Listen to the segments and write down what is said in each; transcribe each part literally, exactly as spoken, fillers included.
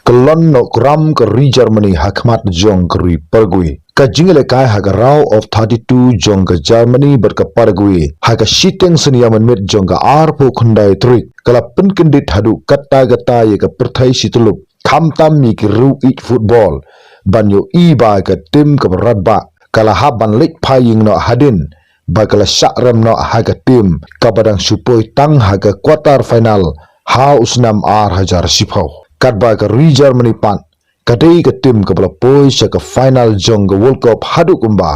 kyllon noh kram ka ri Germany ha khmat jong ka ri Paraguay. Ka jingïalehkai ha ka round of thirty-two jong ka Germany bad ka Paraguay ha ka shiteng sien ïa mynmiet jong ka arphew khyndai tarik ka la pynkyndit haduh katta katta ïa ka pyrthei shityllup, khamtam ïa ki riew ïeit football, ban ïohi ba ka tim kaba radbah ka la hap ban leit phai ïing noh hadien ba ka la shah rem noh ha ka tim kaba dang shu poi tang ha ka quarter final ha u snem ar hajar shiphew. Katba ka ri Germany pat ka dei ka tim kaba la poi sha ka final jong ka World Cup haduh kumba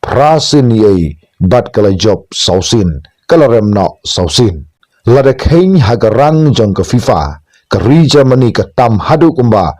phra sien ïa ei bad ka la jop saw sien, ka la rem noh saw sien. Lada kheiñ ha ka rang jong ka FIFA, ka ri Germany ka tam haduh kumba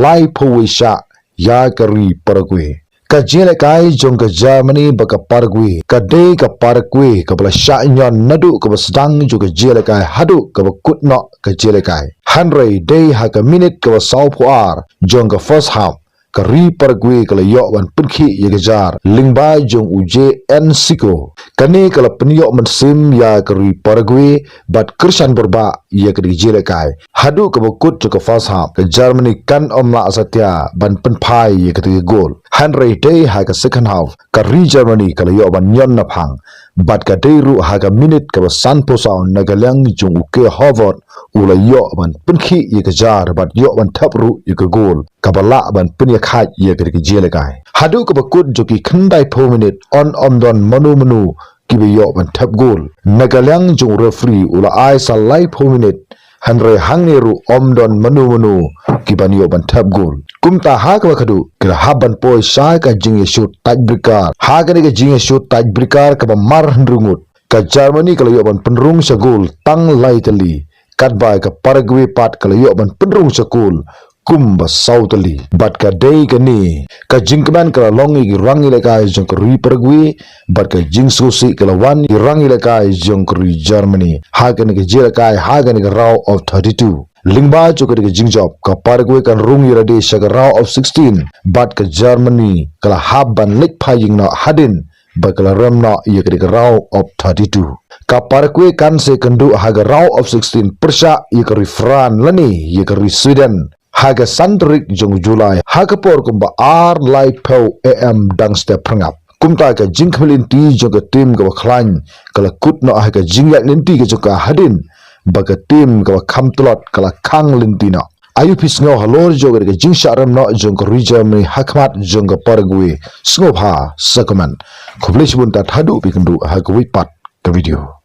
laiphew wei shah ïa ka ri Paraguay. Ka jingïalehkai jong ka Germany bad ka Paraguay ka dei ka Paraguay kaba la shah ñion naduh kaba sdang jong ka jingïalehkai haduh kaba kut noh ka jingïalehkai. Hynrei dei ha ka minit kaba sawphew ar jong ka first half, ka ri Paraguay ka la ïoh ban pynkhih ïa ka jar lyngba jong u J N Seco. Kane ka la pynïoh mynsiem ïa ka ri Paraguay bad kyrshan bha ïa ka jingïalehkai. Haduh kaba kut jong ka first half, ka Germany kan ym lah satia ban pynphai ïa ka gol. Hynrei dei ha ka second half, ka ri Germany ka la ïoh ban ñion naphang bad ka dei ruh ha ka minit kaba sanphew saw na ka liang jong u Kai Havertz u la ïoh ban pynkhih ïa ka jar bad ïoh ban thep ruh ïa ka gol kaba lah ban pynïakhaid ïa ka jingïalehkai. Haduh kaba kut jong ki khyndaiphew minit, yn ym don mano mano kiba ïoh ban thep gol. Na ka liang jong u referee u la ai sa laiphew minit, hynrei hangne ruh ym don mano mano kiban ïoh ban thep gol. Kumta ha kaba khadduh ki la hap ban poi sha ka jingïashut tiebreaker. Ha kane ka jingïashut tiebreaker kaba mar hynriew ngut, ka Germany ka la ïoh ban pynrung sha gol tang lai tylli, katba ka Paraguay pat ka la ïoh ban pynrung sha gol kumba saw tylli. Bad ka dei kane ka jingkmen ka la long ïa ki rangïalehkai jong ka ri Paraguay, bad ka jingsngewsih ka la wan ïa ki rangïalehkai jong ka ri Germany ha kane ka jingïalehkai ha kane ka round of thirty-two. Lyngba jong kane ka jingjop, ka Paraguay kan rung ïalade sha ka round of sixteen, bad ka Germany ka la hap ban leit phai ïing noh hadien ba ka la rem noh ïa kane ka round of thirty-two. Ka Paraguay kan sa ïakynduh ha ka round of sixteen pyrshah ïa ka ri France lane ïa ka ri Sweden ha ka san tarik jong u July ha ka por kumba ar laiphew A M dang step phyrngap. Kumta ka jingkhmih lynti jong ka tim kaba khlaiñ ka la kut noh ha ka jingïaid lynti ka jong ka hadien ba ka tim kaba kham tlot ka la khang lynti noh. Ayu phi sngew halor jong ka jingshah rem noh jong ka ri Germany ha khmat jong ka Paraguay? Sngewbha sa comment. Khublei shibun, tad haduh phi kynduh ha kawei pat ka video.